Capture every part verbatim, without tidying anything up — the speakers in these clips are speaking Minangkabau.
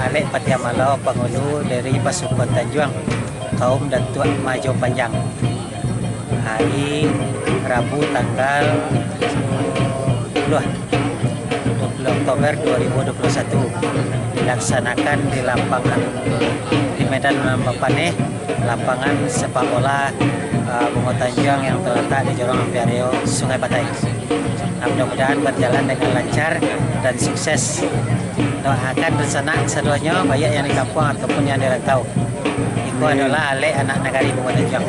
Alek Patiah Malau, pangulu dari Pasukuan Tanjuang, kaum Datuak Majo Panjang. Hari Rabu tanggal dua puluh, dua puluh Oktober dua ribu dua puluh satu, dilaksanakan di lapangan, di medan bapaneh, lapangan sepak bola, eh, Bungo Tanjuang yang terletak di Jorong Ampia Raya, Sungai Batai. Nah, mudah-mudahan berjalan dengan lancar dan sukses. Doakan sanak sadonyo, baik yang di kampuang ataupun yang di rantau. Iko adalah alek anak nagari Bungo Tanjuang.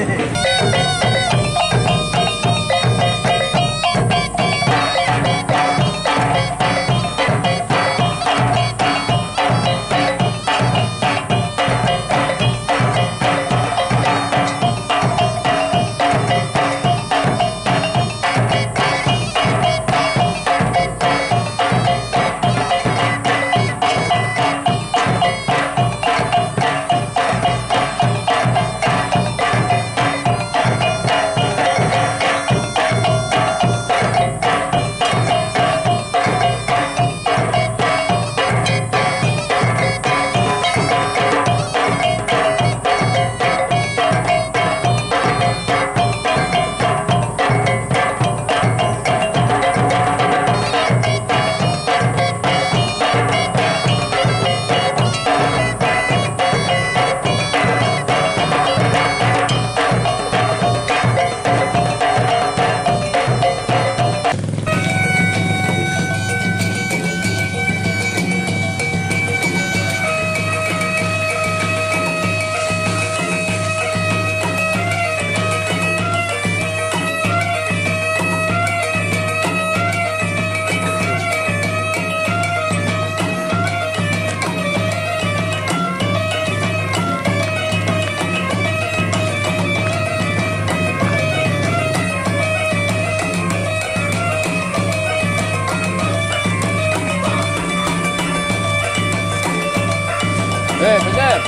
Eh, Fajar.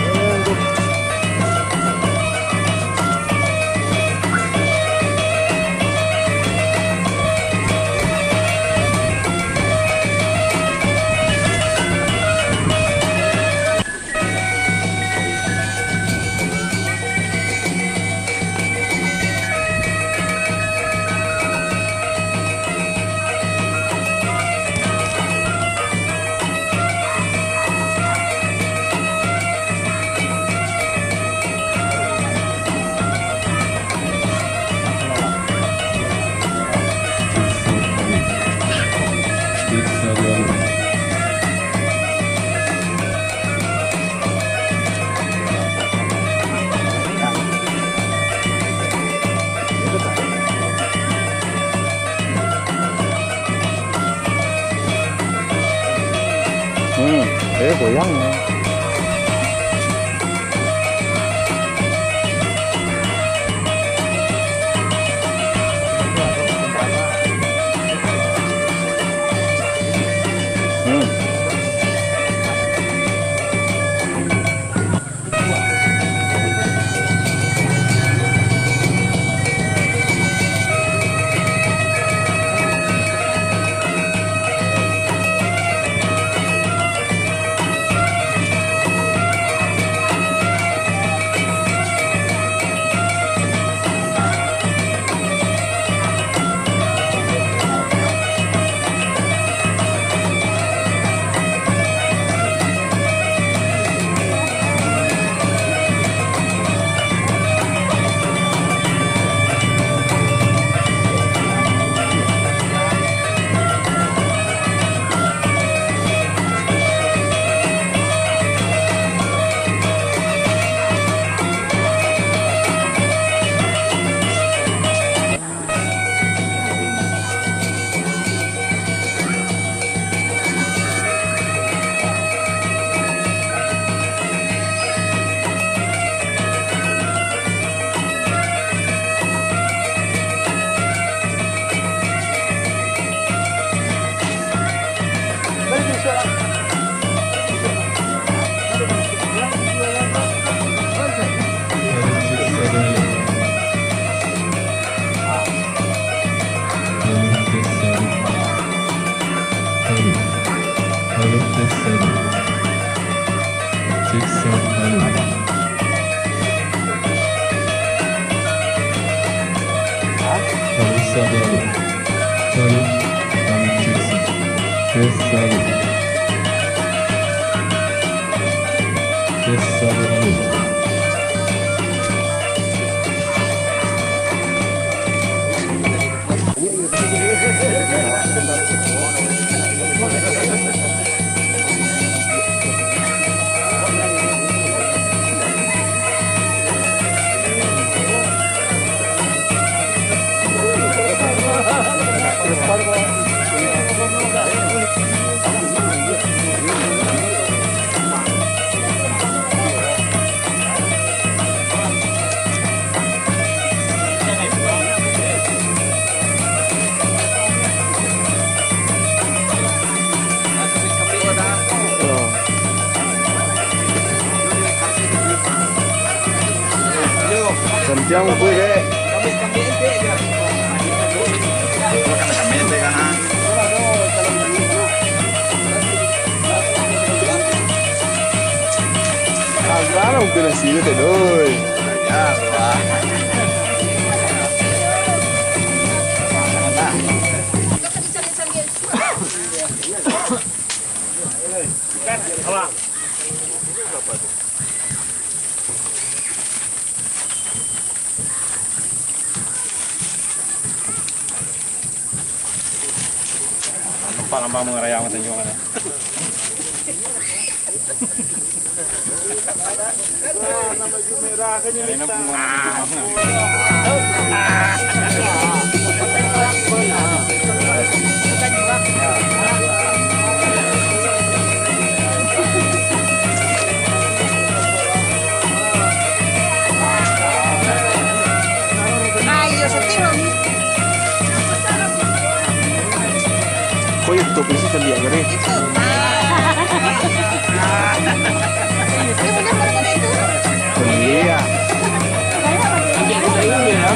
Hmm, eh, goyang ya. Hmm. Periksa dahulu. Periksa dahulu. Cari. Kami cek. Tes dahulu. Tes dahulu. Santiang kuih, dek. Agak lah mungkin nasi tu, doi. Ya Allah. Nampak lambang mangarayang tanjuang tu. Ayo, sedih, Om. Kok YouTube isi caliak kali? YouTube. Ah. Iya, boleh, boleh, boleh itu. Iya. Ambil air sayur ya.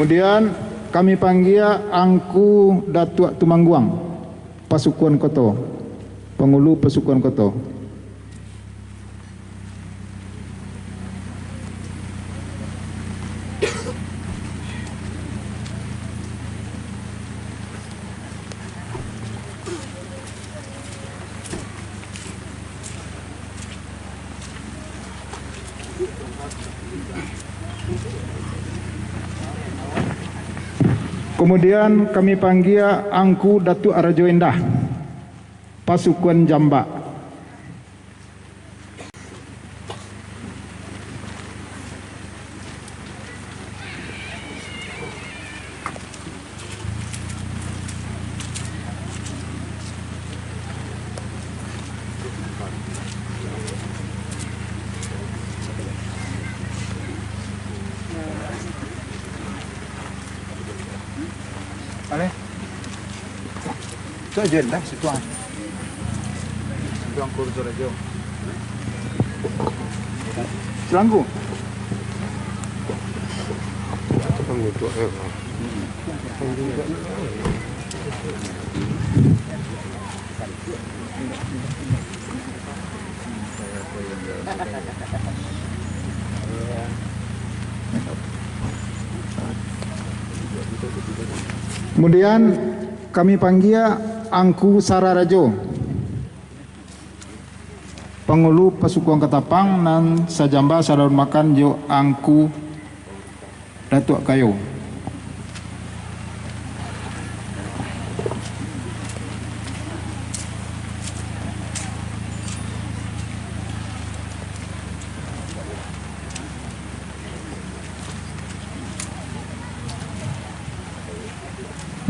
Kemudian kami panggia Angku Datuak Tumangguang, pasukuan Koto, pangulu pasukuan Koto. Kemudian kami panggia Angku Datuak Rajo Endah, pasukuan Jambak. Aleh. Tu aja lah, situ ah. Situ angkur tu aja. Selanggu. Selanggu tu, eh. Kemudian kami panggia Angku Sararajo, pangulu pasukuan Katapang nan sajamba salalu makan jo Angku Datuak Kayo.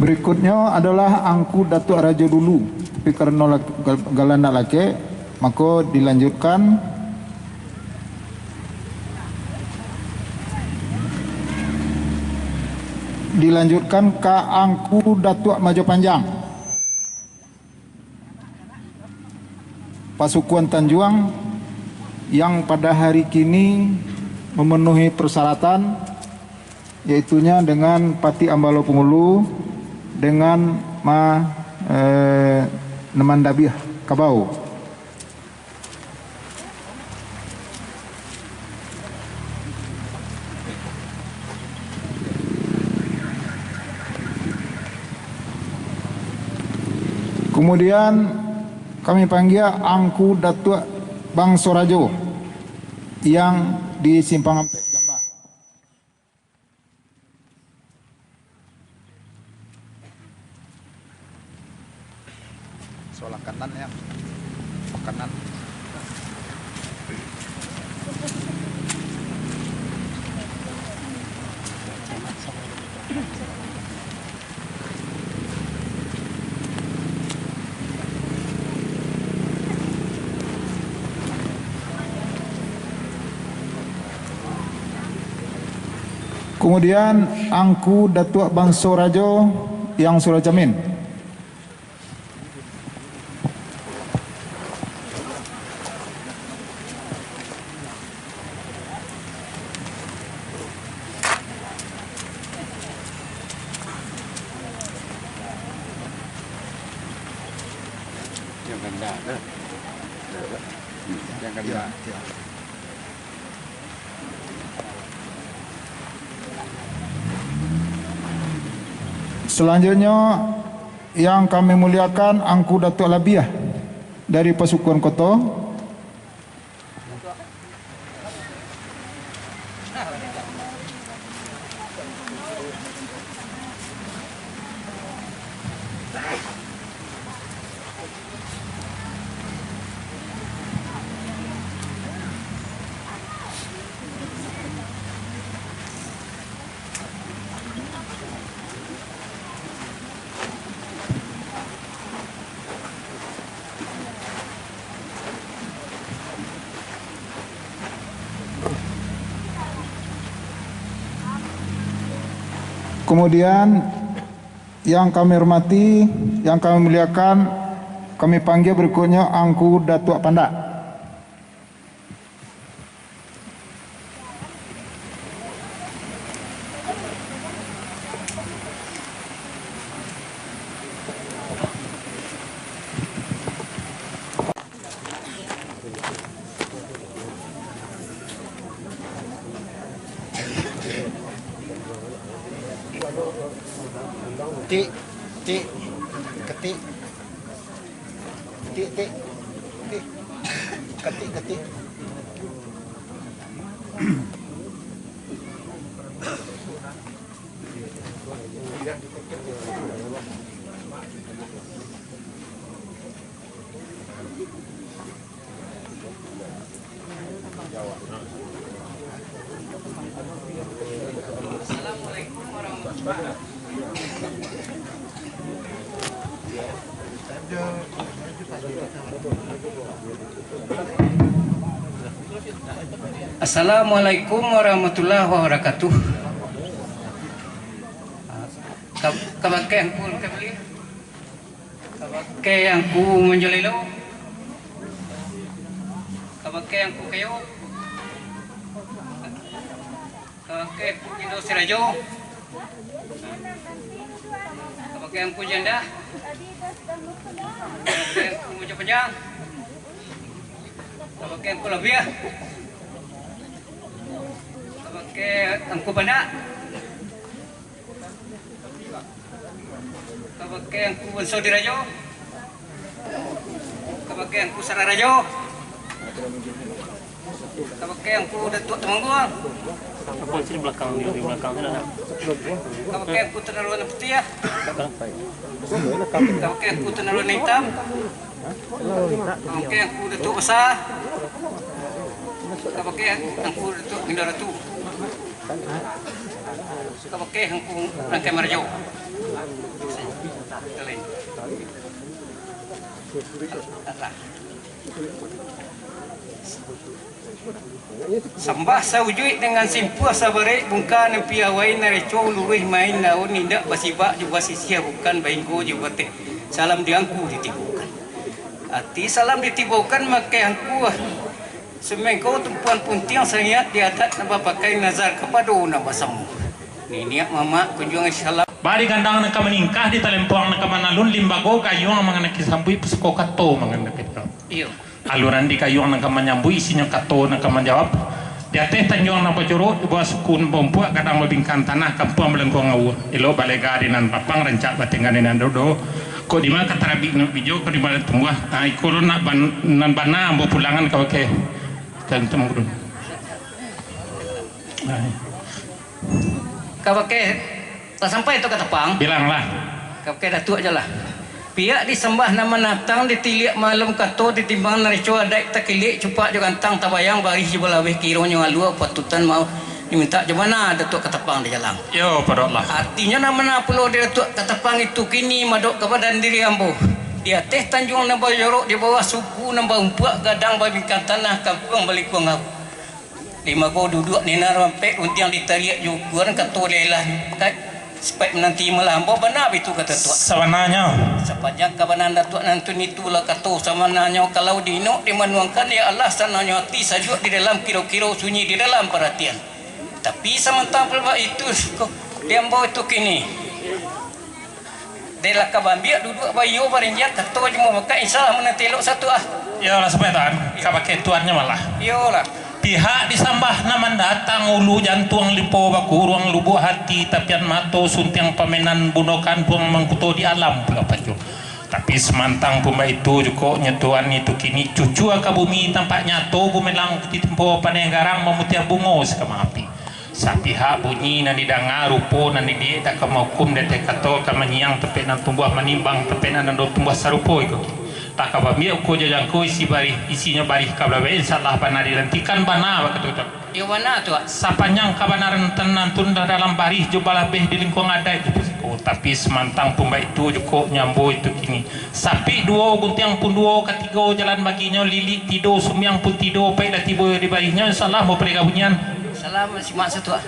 Berikutnyo adolah Angku Datuak Rajo Dulu, tapi karano lak-, gal-, galan nak lakek, mako dilanjutkan, dilanjutkan ka Angku Datuak Majo Panjang, pasukuan Tanjuang, yang pada hari kini memenuhi persyaratan, yaitunya dengan Patik Ambalo Pangulu, dengan ma-, eh, Neman Dabiah Kabau. Kemudian kami panggia Angku Datuak Bangso Rajo yang di Simpang Ampek Jambak. Sebelah kanan ya. Kanan. Kemudian Angku Datuak Bangso Rajo yang Surajamin. Yang rendah, nah. Nah, yang rendah. Selanjutnya, yang kami muliakan, Angku Datuak Labiah dari Pasukuan Koto. Kemudian, yang kami hormati, yang kami muliakan, kami panggil berikutnya Angku Datuak Pandak. Tik, tik, ketik. Tik, tik, tik. Ketik, ketik. Assalamualaikum warahmatullahi wabarakatuh. Ka-, kabake angku, kabake angku Manjolelo, kabake angku Kayo, kabake angku Indo Sirajo, kabake angku Janda, kabake angku Muja Panjang, kabake angku Labiah, kabake angku Banak, kabake angku Banso Dirajo, kabake angku Sararajo, kabake angku Datuak Tumangguang, Apa sih di belakang, di belakang sana? Kabake angku Tanaluan Putiah, kabake angku Tanaluan Hitam, kabake angku Datuak Basa, kabake angku Datuak Indo Datu. Kabake angku Rangkai Marajo. Sambah saujuik dengan simpuah sabarek bungka nan piawai naraco luruih main daun indak basibak jo basisiah bukan bainggo jo bateh. Salam di angku ditibokan. Ati salam ditibokan makai angku. Sumengko tumpuan puntiang sangiat di adat nan bapakai nazar kapado nan basamo. Niniak mamak kunjuang salam. Bari gandang nan ka maningkah, di talempuang nan ka manalun, limbago gayuang manganaki sambuik, pusako kato manganaki daun. Iyo. Aluran di gayuang nan ka manyambuik, isinyo kato nan ka manjawab. Di ateh tanjuang nan bajorok, di bawah suku nan baumpuak, gadang babingkang tanah, kampuang balengkuang aua. Elok balega di nan lapang, rancak batingga di nan dodo. Kok dima ka tarabik nak bijo, kok dima tumbuah. Ah, iko lo nak ban-, nan bana ambo pulangan ka bakeh. Tantu mangurun. Ah. Ka bakeh, lah sampai tu ka tapang? Bilanglah. Ka bakeh Datuak je lah. Piak disambah nan manatang, ditiliak malam kato, ditimbang naraco adaik, takilik cupak jo gantang, tabayang barih jo balabeh, kironyo alua patutan mau dimintak jo bana Datuak Katapang di jalang. Yo, pado Allah. Artinyo nan bana pulo di Datuak Katapang itu kini madok ka badan diri ambo. Di ateh tanjuang nan bajorok, di bawah suku nan baumpuak, gadang babingkang tanah, kampuang balingkuang aua. Limbago duduak di nan rampek, runtiang ditaliak jo ukuran, kato lelah dipakai, sipaik mananti malah ambo, bana bitu kato Datuak. Sabananyo. Sapanjang kabanaan Datuak nan tun itulah kato sabananyo, kalau diinok dimanuangkan, ya Allah, sanangnyo ati, sajuak di dalam kiro-kiro, sunyi di dalam paratian. Tapi samantang pun baitu, ko, di ambo itu kini. Dek lah ka baambiak duduak baiyo barinjang, kato jo mambakak, insya Allah mananti elok satu ah. Iyolah, sampai Tuan, ka bakeh Tuannyo malah. Iyolah. Pihak disambah nan mandatang, ulu jantuang lipo bakuruang, lubuak hati tapian mato, suntiang pamenan bundo kanduang, mangkuto di alam pulo pacu. Tapi samantang pun baitu juko nyo Tuan itu kini cucua ka bumi, tampak nyato gumelang di timpo paneh garang, mamutiah bungo sakama api. Sapihak bunyi nan didanga, rupo nan diliek, tak ka mahukum, di ateh kato ka manyiang, tampek nan tumbuah manimbang, tampek nan ado tumbuah sarupo iko. Tak ka baambiak uko jo jangko, isi barih, isinyo barih ka balabeh, insya Allah bana dilantikan, bana bakato-kato. Iyo bana tu, Wak. Sapanjang kabanaran nan tun dalam barih jo balabeh di lingkuang adaik jo pusako, tapi samantang pun baitu juko nyo ambo itu kini. Sapik duo, guntiang pun duo, katigo jalan baginyo, lilik tido, sumbiang pun tido, paik lah tibo di barihnyo, insya Allah, ambo paregang bunyian. Salam, simak satu ah.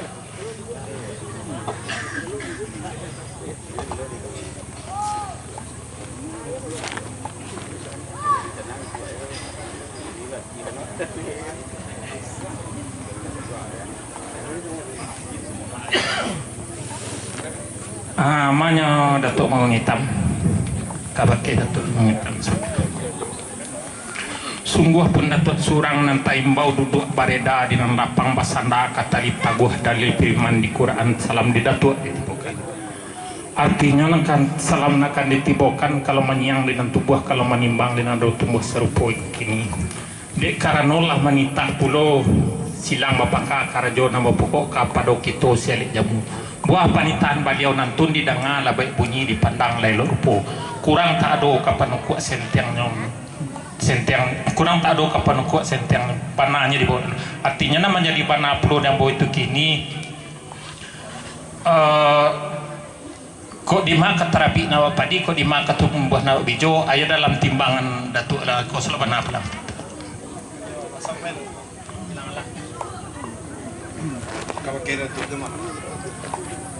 Ah, amanyo Datuak Mangun Itam. Ka bakeh Datuak Mangun Itam. Sungguah pun Datuak surang nan taimbau, duduak bareda di nan lapang, basanda ka tali paguah, dalil firman di Quran, salam di Datuak ditibokan. Artinyo nan kan, salam nan kan ditibokan, kalau manyiang di nan tumbuah, kalau manimbang di nan ado tumbuah sarupo kini. Dek karano lah manitah pulo silang bapangka karajo nan bapokok kapado kito si alek jamu. Buah panitahan baliau nantun didanga lah baik bunyi, dipandang lah elok rupo. Kurang tak ado ka panukuak sentengnyo, senteng, kurang tak ado ka panukuak senteng pananyo di bawah. Artinyo nan manjadi bana pulo di ambo itu kini, eh, Kok dima ka tarabik nan bapadi, kok dima ka tumbuah nan babijo, ayo dalam timbangan Datuak lah, ko sulah bana pulang.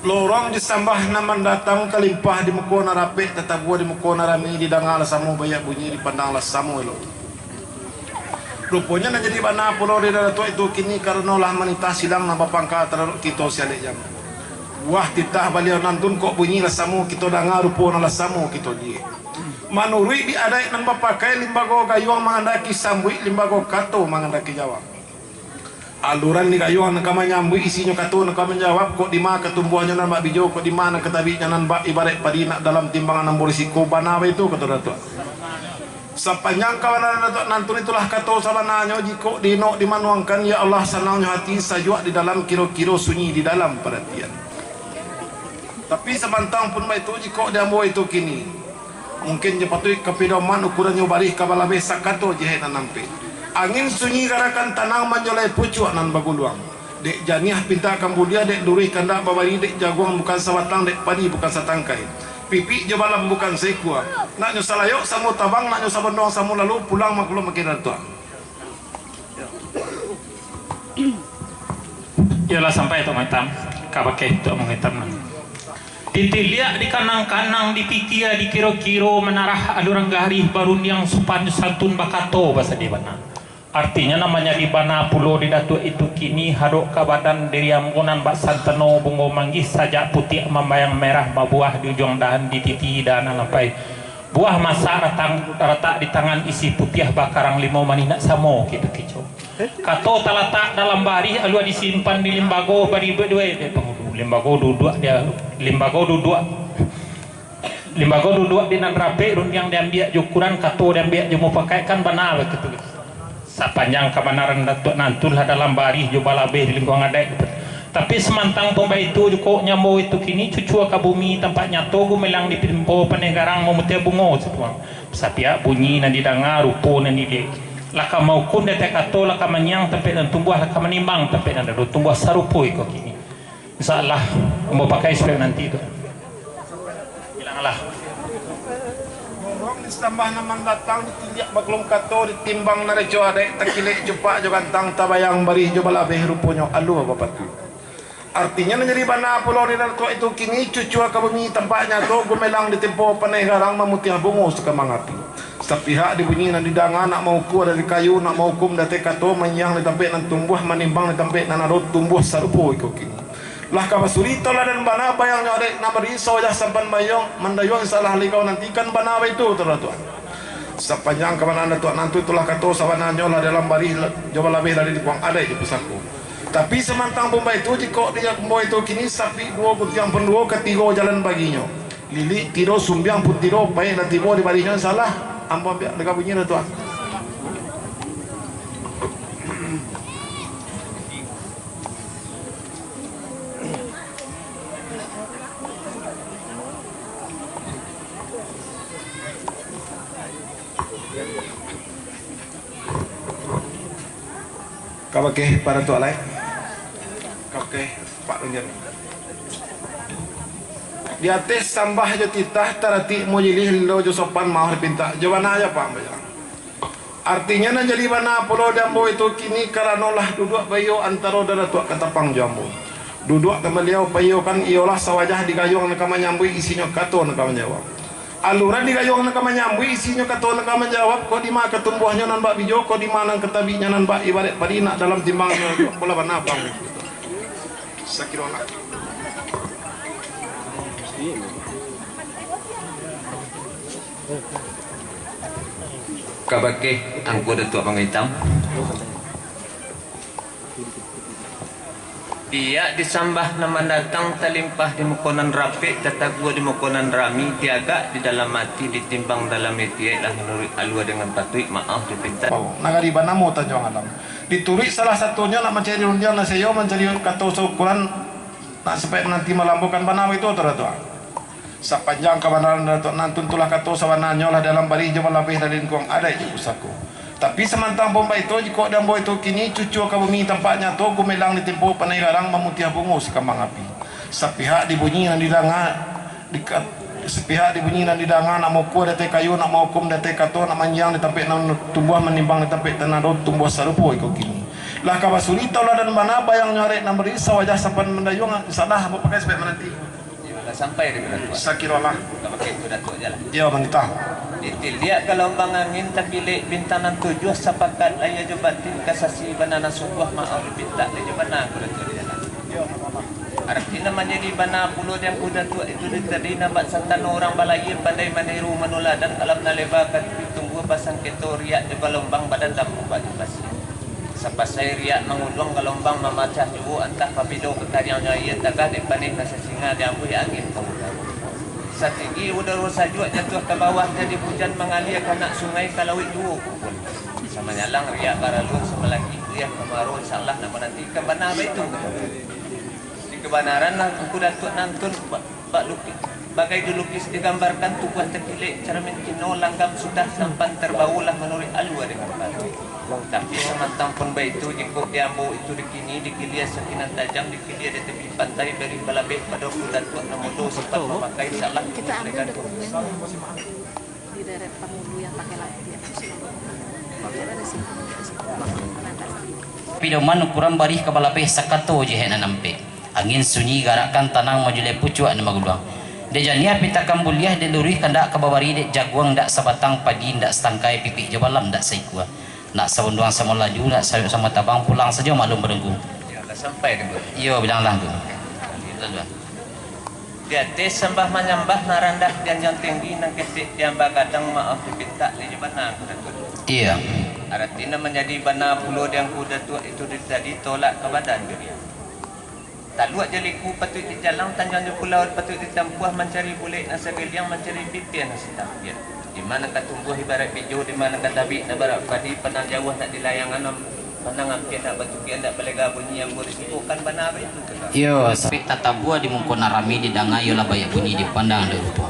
Lorong disambah nan mandatang, talimpah di muko nan rapek, tatabuah di muko nan rami, didanga lah samo baiak bunyi, dipandang lah samo elok. Ruponyo nan jadi bana pulo di Datuak itu kini, karano lah manitah silang nan bapangka taradok kito si alek jamu. Buah titah baliau nantun kok bunyi lah samo kito danga, rupo nan lah samo kito liek. Manuruik di adaik nan bapakai, limbago gayuang mangandaki sambuik, limbago kato mangandaki jawab. Aluran di gayuang nan ka manyambuik, isinyo kato nan ka manjawab, kok dima ka tumbuahnyo nan bak bijo, kok dima nan ka tabiknyo nan bak ibaraik padi, nak dalam timbangan nan barisiko, bana baitu kato Datuak. Sapanjang kabanaran Datuak nantun itulah kato sabananyo, jikok diinok dimanuangkan, ya Allah, sanangnyo hati, sajuak di dalam kiro-kiro, sunyi di dalam paratian. Tapi samantang pun baitu, jikok di ambo itu kini, mungkin jo patuik ka pidoman, ukurannyo barih ka balabeh, sakato jihek nan ampek. Angin sunyi garakan tanang, manjolai pucuak nan baguluang. Dek janiah pintak kambuliah, dek luruih kandak babari, dek jaguang bukan sabatang, dek padi bukan satangkai. Pipik jo balam bukan saikua. Naknyo salayok samo tabang, naknyo sabanduang samo lalu, pulang maklum makin Datuak. Iyolah, sampai Tuak Mangaitam, ka bakeh Tuak Mangaitam. Ditiliak, dikanang-kanang, dipikia, dikiro-kiro, manarah aluran garih, barundiang supan santun, bakato basadih bana. Artinyo, nan manjadi bana pulo di Datuak itu kini, hadok ka badan diri ambo nan bak santano bungo manggih, sajak putiak mambayang merah, babuah di ujuang dahan, di titi dahan nan lampai. Buah masak ratang, ratak di tangan, isi putiah bakarang, limo manih nak samo kito kico. Kato talatak dalam barih, alua disimpan di limbago, baribuik duo dek pangulu. Limbago duduak dia, limbago duduak, limbago duduak di nan rapek, rundiang diambiak jo ukuran, kato diambiak jo mupakaik, kan bana bakitu. Sapanjang kabanaran Datuak nantun lah dalam barih jo balabeh di lingkuang adaik. Tapi samantang pun baitu, jikok di ambo itu kini, cucua ka bumi tampak nyato, gumelang ditimpo paneh garang, mamutiah bungo sapuang. Sapiak bunyi nan didanga, rupo nan diliek. Lah ka mahukum di ateh kato, lah ka manyiang tampek nan tumbuah, lah ka manimbang tampek nan ado tumbuah, sarupo iko kini. Insya Allah, ambo pakai sapiak nanti tu. Hilanglah. Lorong disambah nan mandatang, ditiliak maklum kato, ditimbang naraco adaik, takilek cupak jo gantang, tabayang barih jo balabeh, ruponyo alua bapatuik. Artinyo, nan jadi bana pulo di Datuak itu kini, cucua ka bumi tampak nyato, gumelang ditimpo paneh garang, mamutiah bungo sakambang api. Sapihak di bunyi nan didanga, nak maukua dari kayu, nak mahukum di ateh kato, manyiang di tampek nan tumbuah, manimbang di tampek nan ado tumbuah, sarupo iko kini. Lah ka basuri tauladan bana, bayangnyo adaik nan bariso wajah sampan bayuang, mandayuang salah ligau nantikan, bana baitu, Datuak. Sapanjang kabanaran Datuak nantun, itulah kato sabananyo, lah dalam barih jo balabeh, lah di lingkuang adaik jo pusako. Tapi samantang pun baitu, jikok di ambo itu kini, sapik duo, guntiang pun duo, katigo jalan baginyo. Lilik tido, sumbiang pun tido, paik lah tibo di barihnyo, salah ambo ambiak deka bunyi, Datuak. Ka bakeh Pak Datuak lai. Ka bakeh Pak Runjun. Di ateh sambah jo titah, taratik majilih, lilo jo sopan, maoh dipintak. Jo bana jo, Pak, ambo jo. Artinyo, nan jadi bana pulo di ambo itu kini, karano lah duduak baiyo antaro Datuak Katapang jo ambo. Duduak ka baliau paiyokan, iyolah sawajah, di gayuang nan ka manyambuik, isinyo kato nan ka manjawab. Aluran di gayuang nan ka manyambuik, isinyo kato nan ka manjawab, kok dima ka tumbuahnyo nan bak bijo, kok dima nan ka tabiknyo nan bak ibaraik padi, nak dalam timbangan nan bolah bana, Bang. Sakiro nak. Ka bakeh Angku Datuak Mangaitam. Pihak disambah nan mandatang, talimpah di muko nan rapek, tatagua di muko nan rami, diagak di dalam ati, ditimbang dalam itiaik, lah manuruik alua dengan patuik, maaf dipintak. Nagari banamo Tanjuang Alam. Dituruik salah satunyo nak mancari rundiang nan saiyo, mancari kato saukuran, nak sapai mananti malambokan bana itu, Datuak. Sapanjang kabanaran Datuak Nantun tu lah kato sabananyo lah dalam barih jo balabeh dari lingkuang adaik jo pusako. Tapi samantang pun baitu, jikok di ambo itu kini cucua ka bumi tampak nyato, gumelang di timpo panai garang, mamutiah bungo sakambang api. Sapihak di bunyi nan didanga, di ka-, sapihak di bunyi nan didanga, nak maukua di ateh kayu, nak mahukum di ateh kato, nak manyiang di tampek nan tumbuah, manimbang di tampek tanah do tumbuah sarupo iko kini. Lah ka basuri tauladan bana, bayangnyo arek nan barih sawajah sampan mandayuang, insyaallah ambo pakai sabaik mananti. Iyo, lah sampai di Datuak. Sakiro lah. Ka pakai itu Datuak je lah. Iyo, manitah. Ditiliak galombang angin, takilek bintang nan tujuah, sapakat lahia jo batin, ka sasi bana nan sungguah, maaf dipintak, lah jo bana angku Datuak di dalam. Arati nan manjadi bana pulo di angku Datuak itu di tadi, nan bak santano urang balayia, pandai maniru manuladan, alam nan leba ka tumbuah, basangketo riak jo galombang, badan dampuk bak di pasir. Sapasai riak manguluang, galombang mamacah juo, antah papido ka kariangnyo aia, tagah dek panih nan sasinga, diambuih angin ka udaro. Satinggi udaro sajuak jatuah ka bawah, jadi hujan mangalia ka anak sungai, ka lauik juo kumpul. Samanyalang riak baraluan, samalaki kuliah kamaro, insyaallah nak manantikan bana baitu. Di kabanaran lah, Angku Datuak Nantun, ba-, bak luki-, bagai dilukis digambarkan, tubuah takilek, caramin kino, langgam sudah, sampan tarbau lah manuruik alua dengan patuik. Tapi samantang pun baitu, jikok di ambo itu di kini, dikilia sakinan tajam, dikilia di tapi pantai, barih balabeh pado Angku Datuak nan mudo, sampan mamakai salah. Kita ambil dokumen. Di daerah penghulu yang pakai lampion. Daerah resiko, resiko penatasan. Pidoman ukuran barih ka balabeh sakato je hek nan ampek. Angin sunyi garakkan tanang, majulai pucuak nan baguluang. Dek janiah pitakan buliah, dek luruih kandak ka babari, dek jaguang ndak sabatang, padi ndak satangkai, pipik jo balam ndak saikua. Nak saunduang samo laju, nak sayok samo tabang, pulang sajo maklum badengku. Iyo, lah sampai tu, Ngku. Iyo, bilanglah, Ngku. Tuan-tuan. Di ateh sambah manyambah, nan randah di anjuang tinggi, nan ketek di amba gadang, maaf dipintak, lah jo bana Angku Datuak. Iyo. Arati nan manjadi bana pulo di Angku Datuak itu di tadi, tolak ka badan diri. Taluak jo liku patuik dijalang, tanjuang jo pulau patuik ditampuah, mancari bulek nan sagiliang, mancari pipiah nan satampiah. Di ma nan ka tumbuah ibarat bijo, di ma nan ka tabik nan ibarat padi, pandang jauah nak dilayangkan, pandang ampiah nak batukiak, ndak balega bunyi ambo risiko, kan bana baitu, Kak? Iyo, sapik tatabua di muko nan rami, didanga iyolah baiak bunyi, dipandang dek rupo.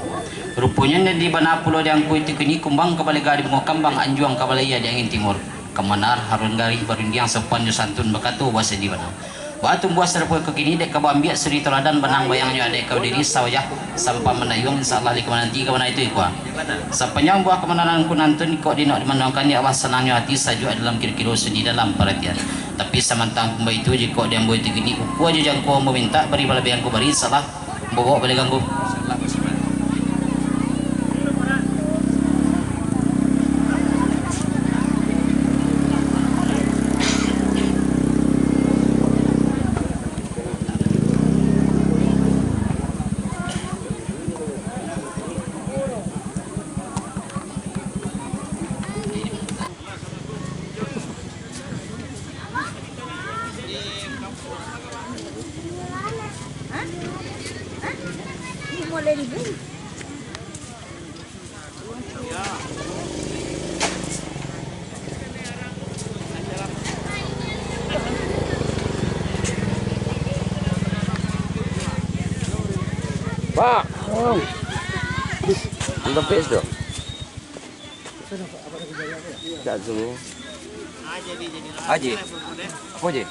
Ruponyo nan di bana pulo di Angku itu kini, kumbang ka balega di bungo kambang, anjuang ka balayia di angin timur. Kamanar haruan garih, barundiang sopan jo santun, bakato baso di bana. Batumbuah sarupo iko kini, dek ka baambiak suri tauladan, banang bayangnyo adaik ka badiri, sawajah sampan mandayuang, insyaallah lah ka mananti ka bana itu iko. Sapanjang buah kamanaran Angku Nantun, jikok dinok dimanuangkan, ya Allah, sanangnyo ati, sajuak dalam kiro-kiro, sunyi dalam paratian. Tapi samantang pun baitu, jikok di ambo itu kini, ukua jo jangko ambo mintak, barih balabeh Angku bari, insyaallah ambo baok baliak ka Angku. Pak. Minta pes tu. Tak tu. Aje. Apa je?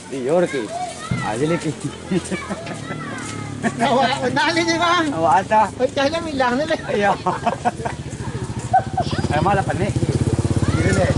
Iyo, Riki. Aja, Riki. Awak kenal ini, Bang. Awak ada. Pecahnya bilang ni, Bang. Iya. Emang lah panik. Iya, deh.